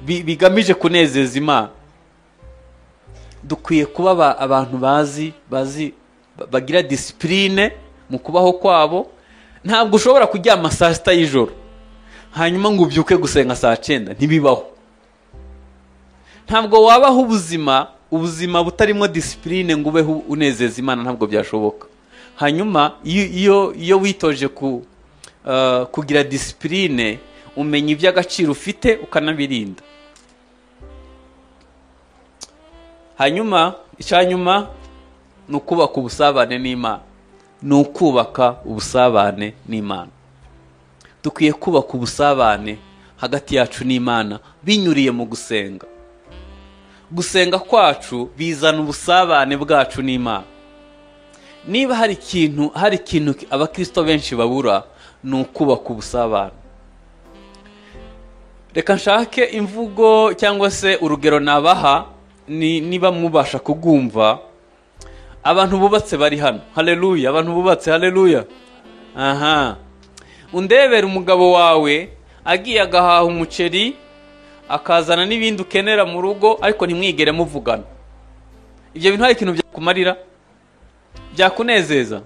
bigamije kunezeza Imana. Dukwiye kuba abantu bazi bagira disipurine mu kubaho kwabo. Ntabwo ushobora kuryama saa 6 y'ijoro hanyuma ngo ubyuke gusenga saa 9, ntibibaho. Ntabwo wabaho ubuzima butarimo disipurine ngo ubeho unezeza Imana, ntabwo byashoboka. Hanyuma iyo witoje kugira disipurine, umenya iby'agaciro ufite ukanabirinda. Hanyuma icyanyuma ni ukubaka ubusabane n'Imana. Ni ukubaka ubusabane n'Imana. Dukwiye kubaka ubusabane hagati yacu n'Imana binyuriye mu gusenga. Gusenga kwacu bizana ubusabane bwacu n'Imana. Niba hari ikintu abakristo benshi babura, ni ukubaka ubusabane. Reka nshake imvugo cyangwa se urugero nabaha, niba mubasha kugumva. Abantu bubatse bari hano, haleluya. Abantu bubatse, haleluya. Aha, undebera umugabo wawe agiye agahaha umuceri akazana n'ibindi ukenera mu rugo, ariko ntimwigere muvugana. Ibyo bintu hari ikintu byakumarira, byakunezeza?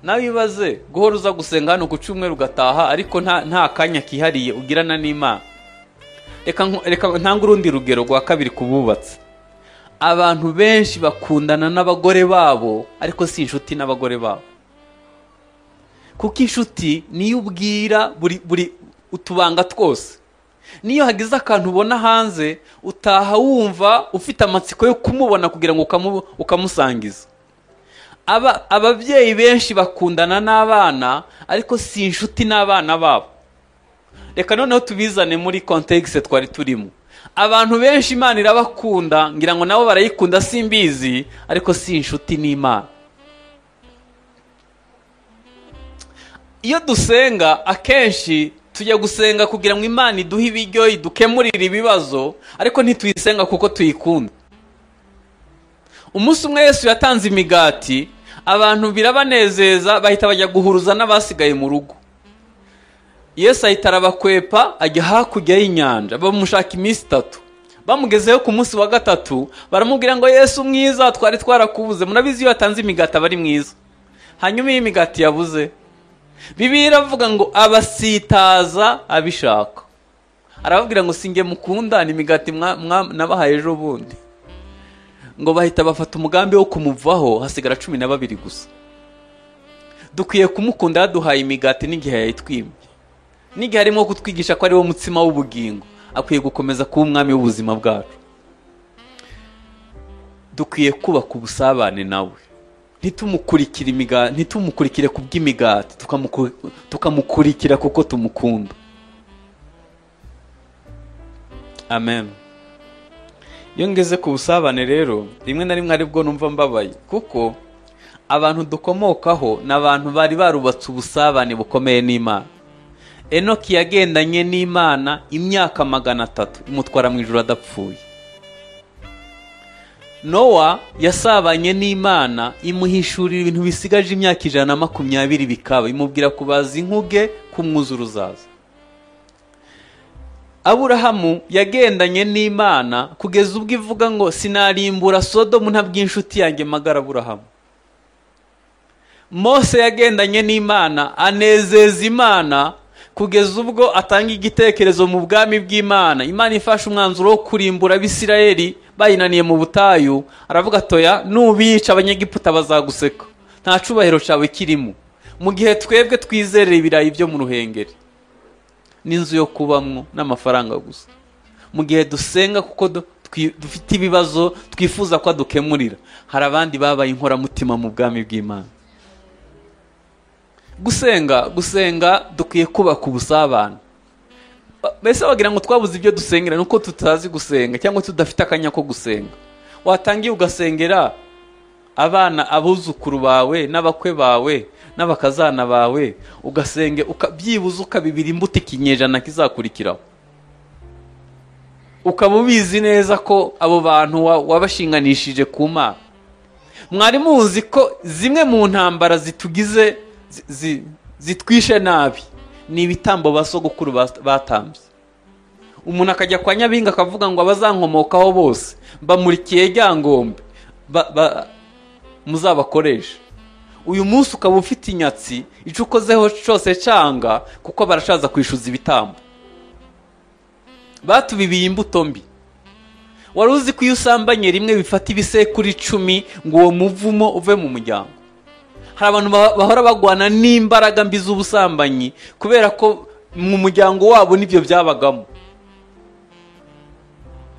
Nawe ibaze guhora uza gusenga hano ku cyumweru ugataha, ariko nta kanya kihariye ugirana n'Imana. Reka ntange urundi rugero rwa kabiri ku bubatse. Abantu benshi bakundana n'abagore babo, ariko si inshuti n'abagore babo. Kuko inshuti niyo ubwira buri utubanga twose. Niyo hagize akantu ubona hanze, utaha wumva ufite amatsiko yo kumubona kugira ngo ukamusangiza. Ababyeyi benshi bakundana n'abana, ariko si inshuti n'abana babo. Reka noneho tubizane muri context twari turimo. Abantu benshi Imana irabakunda, ngira ngo nabo barayikunda simbizi, ariko si inshuti n'Imana. Iyo dusenga akenshi tujya gusenga kugira ngo Imana iduhe ibiryo, idukemurire ibibazo, ariko ntituyisenga kuko tuyikunda. Umunsi umwe Yesu yatanze imigati, abantu birabanezeza, bahita bajya guhuruza n'abasigaye mu rugo. Yesu ahita arabakwepa ajya hakurya y'inyanja, bamushaka iminsi 3. Bamugezeyo ku munsi wa 3 baramubwira ngo Yesu mwiza, twari twarakubuze. Murabizi iyo yatanze imigati aba ari mwiza. Hanyuma iyo imigati yabuze, Bibiliya iravuga ngo abasitaza abishaka. Arababwira ngo singe mukunda, ni imigati nabahaye ejo bundi. Ngo bahita bafata umugambi wo kumuvaho, hasigara 12 gusa. Dukwiye kumukunda, yaduhaye imigati n'igihe yayitwimye, n'igihe arimo kutwigisha ko ari wo mutsima w'ubugingo, akwiye gukomeza kuba umwami w'ubuzima bwacu. Dukwiye kubaka ubusabane nawe, ntitumukurikire imigati, ntitumukurikire kubw'imigati, tukamukurikira kuko tumukunda. Amen. Iyo ngeze ku busabane rero, rimwe na rimwe aribwo numva mbabaye, kuko abantu dukomokaho ni abantu bari barubatse ubusabane bukomeye n'Imana. Enoki yagendanye n'Imana imyaka 300, imutwara mu ijuru adapfuye. Nowa yasabanye n'Imana, imuhishurira ibintu bisigaje imyaka 120 bikaba, imubwira kubaza inkuge kumwuzura uzaza. Aburahamu yagendanye n'Imana kugeza ubwo ivuga ngo sinarimbura Sodomu ntabw'inshuti yanjye magara Aburahamu. Mose yagendanye n'Imana, anezeza Imana kugeza ubwo atanga igitekerezo mu bwami bw'Imana. Imana ifashe umwanzuro wo kurimbura Abisirayeli bayinaniye mu butayu, aravuga atoya nubica Abanyegiputa bazaguseka, nta cubahiro cyawe kirimo, mu gihe twebwe twizerera ibirayi byo mu ruhengeri n'inzu yo kubamwo n'amafaranga gusa. Mu gihe dusenga kuko dufite ibibazo twifuza ko dukemurira, hari abandi babaye inkoramutima mu bwami bw'Imana. Gusenga dukwiye kubaka ubusabane. Mbese bagira ngo twabuze ibyo dusengera nuko tutazi gusenga cyangwa tudafite akanya ko gusenga. Watangiye ugasengera abana, abuzukuru bawe n'abakwe bawe n'abakazana bawe, ugasenge byibuze ukabibira imbuto ikinyejana kizakurikiraho, ukaba ubizi neza ko abo bantu wabashinganishije ku Mana. Mwari muzi ko zimwe mu ntambara zitugize zitwishe nabi ni ibitambo basogokuru batambye. Umuntu akajya kwa Nyabinga akavuga ngo abazankomokaho bose bamurikiye Ryangombe muzabakoresha. Uyu munsi ukaba ufite inyatsi, icyo ukozeho cyose canga, kuko barashaza kwishuza ibitambo. Batubibiye imbuto mbi. Wari uzi ko iyo usambanye rimwe bifata ibisekuru 10 ngo uwo muvumo uve mu muryango? Hari abantu bahora bagwana n'imbaraga mbi z'ubusambanyi kubera ko mu muryango wabo nibyo byabagamo.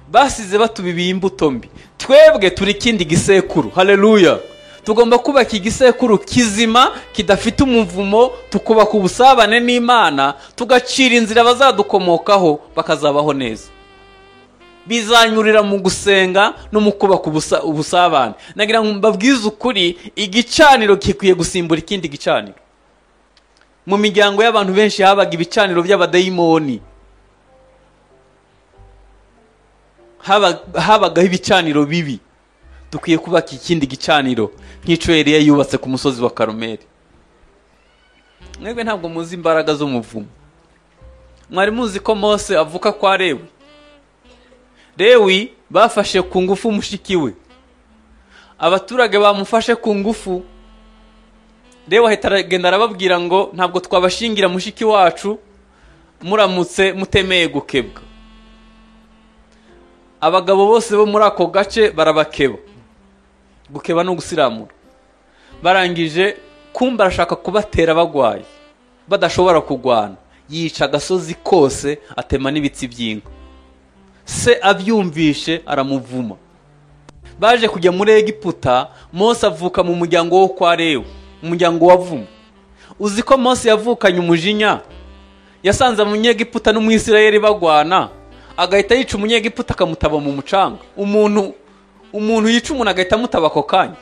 Basize batubibiye imbuto mbi. Twebwe turi ikindi gisekuru. Haleluya. Tugomba kubaka igisekuru kizima kidafite umuvumo, tukubaka ubusabane n'Imana, tugacira inzira bazadukomokaho bakazabaho neza. Bizanyurira mu gusenga no mu kubaka ubusabane. Nagira ngo mbabwize ukuri, igicaniro gikwiye gusimbura ikindi gicaniro. Mu miryango y'abantu benshi habaga ibicaniro by'abadayimoni, habagaho ibicaniro bibi. Dukwiye kubaka ikindi gicaniro nk'icyo Eliya yubatse ku musozi wa Karumeli. Mwebwe ntabwo muzi imbaraga z'umuvumo. Mwari muzi ko Mose avuka kwa Lewi? Lewi bafashe ku ngufu mushiki we, abaturage bamufashe ku ngufu. Lewi ahita aragenda arababwira ngo ntabwo twabashingira mushiki wacu muramutse mutemeye gukebwa. Abagabo bose bo muri ako gace barabakeba. Gukeba no gusiramura. Barangije kumba arashaka kubatera bagwaye badashobora kugwana, yica agasozi kose atema n'ibitsi by'inka. Se abyumvishe aramuvuma. Baje kujya muri Egiputa, Mose avuka mu muryango wo kwa Lewi, umuryango wavuma. Uzi ko Mose yavukanye umujinya? Yasanze umunyegiputa n'umwisirayeli bagwana, agahita yica umunyegiputa akamutaba mu mucanga. Umuntu yica umuntu agahita amutaba ako kanya.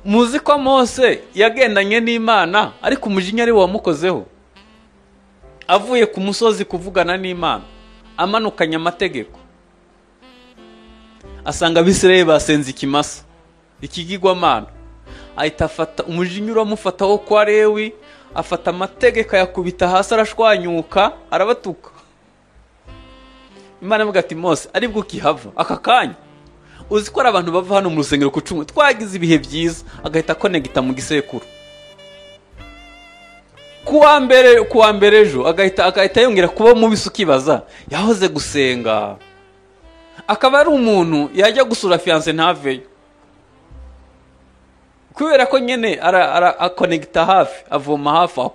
Muzi ko Mose yagendanye n'Imana, ariko umujinya ari wamukozeho. Avuye ku musozi kuvugana n'Imana, amanukanye amategeko, asanga Abisirayeli basenze ikimasa, ikigirwamana. Ahita afata umujinya uramufata wo kwa Lewi, afata amategeko ayakubita hasi arashwanyuka, arabatuka. Imana ivuga ati Mose aribwo ukihava aka kanya. Uzi ko ari abantu bava hano mu rusengero ku cumwe twagize ibihe byiza, agahita akonegita mu gisekuru. Kuwa mbere ejo agahita yongera kuba mubi, ukibaza yahoze gusenga. Akaba ari umuntu yajya gusura fiancé ntaveyo, kubera ko nyene akonegita hafi, avoma hafi aho.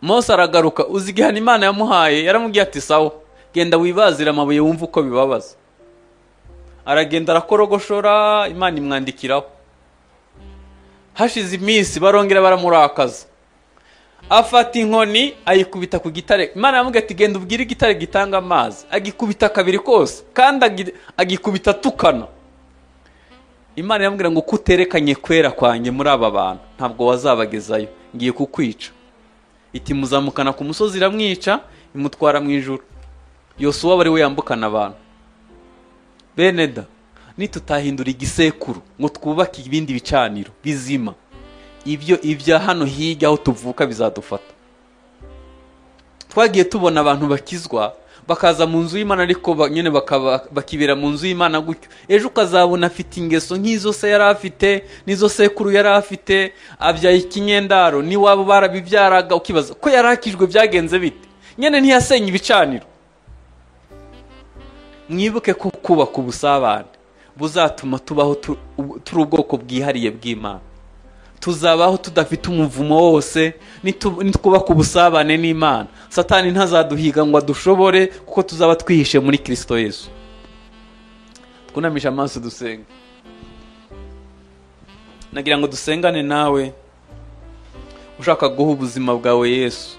Mose aragaruka, uzi igihano Imana yamuhaye? Yaramubwiye ati sawa, genda wibazira amabuye wumve uko bibabaza. Aragenda arakorogoshora, Imana imwandikiraho. Hashize iminsi barongera baramurakaza, afata inkoni ayikubita ku gitare. Imana yamubwiye ati genda ubwire igitare gitanga amazi. Agikubita kabiri kose, kandi agikubita atukana. Imana yamubwira ngo kuterekanye kwera kwanjye muri aba bantu ntabwo wazabagezayo, ngiye kukwica. Iti muzamukana ku musozi, iramwica, imutwara mu ijuru. Yosuwa bari we yambukana abantu. Bene da, nitutahindura igisekuru ngo twubake ibindi bicaniro bizima, ibyo ibya hano hirya aho tuvuka bizadufata. Twagiye tubona abantu bakizwa bakaza mu nzu y'Imana, ariko nyine bakibera mu nzu y'Imana gutyo. Ejo ukazabona afite ingeso nk'izo se yari afite, n'izo sekuru yari afite, abyaye ikinyendaro, n'iwabo barabibyaraga, ukibaza ko yarakijwe byagenze bite? Nyine ntiyasenye ibicaniro. Mwibuke ko kubaka ubusabane buzatuma tubaho turi ubwoko bwihariye bw'Imana. Tuzabaho tudafite umuvumo wose nitwubaka ubusabane n'Imana. Satani ntazaduhiga ngo adushobore, kuko tuzaba twihishe muri Kristo Yesu. Twunamisha amaso dusenga. Nagira ngo dusengane nawe ushaka guha ubuzima bwawe Yesu,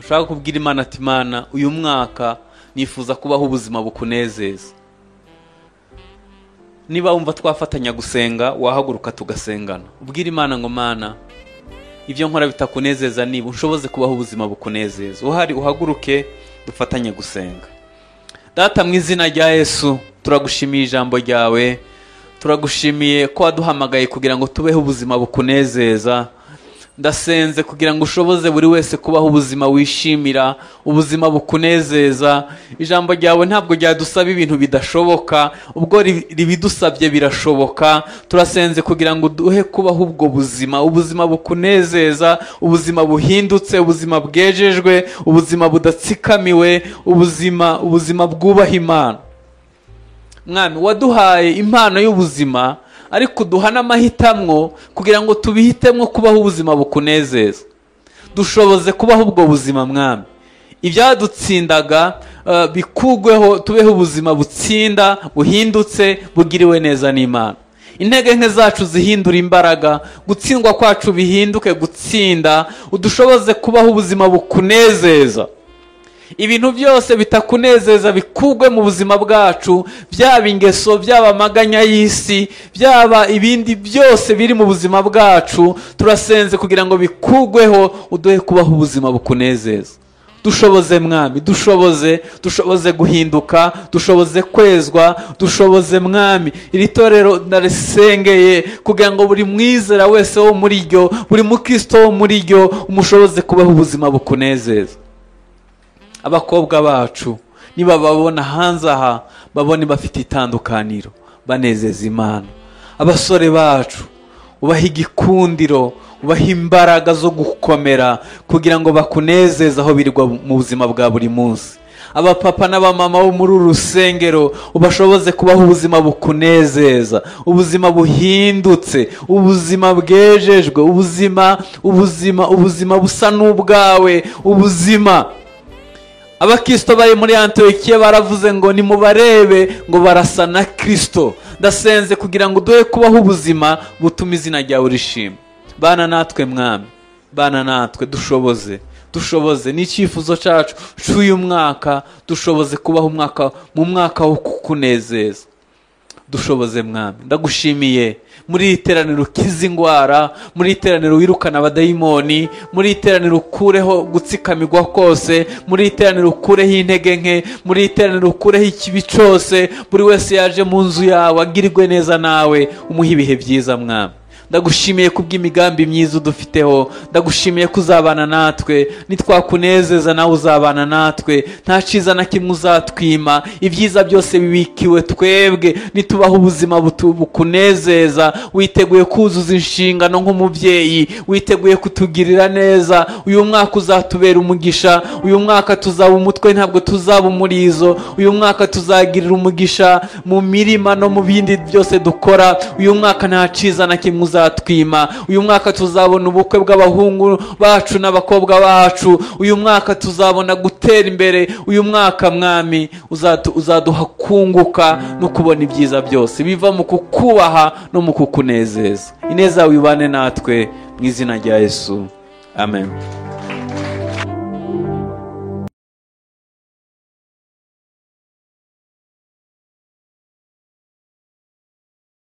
ushaka kubwira Imana ati Imana, uyu mwaka nifuza kubaho ubuzima bukunezeza. Niba wumva twafatanya gusenga, wahaguruka tugasengana. Ubwira Imana ngo Mana, ibyo nkora bitakunezeza, niba unshoboze kubaho ubuzima bukunezeza. Uhari uhaguruke dufatanye gusenga. Data, mu izina rya Yesu, turagushimiye ijambo ryawe, turagushimiye ko waduhamagaye kugira ngo tubeho ubuzima bukunezeza. Ndasenze kugira ngo ushoboze buri wese kubaho ubuzima wishimira, ubuzima bukunezeza. Ijambo ryawe ntabwo ryadusaba ibintu bidashoboka, ubwo ribidusabye birashoboka. Turasenze kugira ngo duhe kubaho ubwo buzima, ubuzima bukunezeza, ubuzima buhindutse, ubuzima bwejejwe, ubuzima budatsikamiwe, ubuzima bwubaha Imana. Mwami, waduhaye impano y'ubuzima, ariko duha n'amahitamwo kugira ngo tubihitemwo kubaho ubuzima bukunezeza. Dushoboze kubaho ubwo buzima Mwami. Ibyadutsindaga bikugweho, tubeho ubuzima butsinda, buhindutse, bugiriwe neza n'Imana. Intege nke zacu zihindura imbaraga, gutsindwa kwacu bihinduke gutsinda, udushoboze kubaho ubuzima bukunezeza. Ibintu byose bitakunezeza bikugwe mu buzima bwacu, byaba ingeso, byaba amaganya y'isi, byaba ibindi byose biri mu buzima bwacu, turasenze kugira ngo bikugweho, uduhe kubaho ubuzima bukunezeza. Dushoboze Mwami, dushoboze guhinduka, dushoboze kwezwa, dushoboze Mwami. Iri torero ndarisengeye kugira ngo buri mwizera wese wo muri ryo, buri mukristo wo muri ryo, umushoboze kubaho ubuzima bukunezeza. Abakobwa bacu nibababona hanze aha, babone bafite itandukaniro, banezeza Imana. Abasore bacu ubaha igikundiro, ubaha imbaraga zo gukomera kugira ngo bakunezeze aho birirwa mu buzima bwa buri munsi. Abapapa n'abamama bo muri uru rusengero ubashoboze kubaho ubuzima bukunezeza, ubuzima buhindutse, ubuzima bwejejwe, ubuzima busa n'ubwawe, ubuzima. Abakristo bari muri Antiyokiya baravuze ngo nimubarebe ngo barasa na Kristo. Ndasenze kugira ngo uduhe kubaho ubuzima butuma izina ryawe rishima. Bana natwe Mwami, bana natwe, dushoboze n'icyifuzo cyacu cy'uyu mwaka, dushoboze kubaho umwaka mu mwaka wo kukunezeza. Dushoboze Mwami. Ndagushimiye muri iteraniro ukiza indwara, muri iteraniro wirukana abadayimoni, muri iteraniro ukureho gutsikamirwa kose, muri iteraniro ukureho intege nke, muri iteraniro ukureho ikibi cyose. Buri wese yaje mu nzu yawe agirirwe neza nawe, umuhe ibihe byiza Mwami. Ndagushimiye kubw'imigambi myiza udufiteho, ndagushimiye ko uzabana natwe, nitwakunezeza nawe uzabana natwe, nta cyiza na kimwe uzatwima, ibyiza byose bibikiwe twebwe nitubaho ubuzima bukunezeza. Witeguye kuzuza inshingano nk'umubyeyi, witeguye kutugirira neza. Uyu mwaka uzatubera umugisha, uyu mwaka tuzaba umutwe ntabwo tuzaba umurizo, uyu mwaka tuzagirira umugisha mu mirima no mu bindi byose dukora. Uyu mwaka nta cyiza na kimwe uzatwima, uyu mwaka tuzabona ubukwe bw'abahungu bacu n'abakobwa bacu, uyu mwaka tuzabona gutera imbere, uyu mwaka Mwami uzaduha kunguka no kubona ibyiza byose biva mu kukubaha no mu kukunezeza. Ineza wibane natwe mu izina rya Yesu, amen.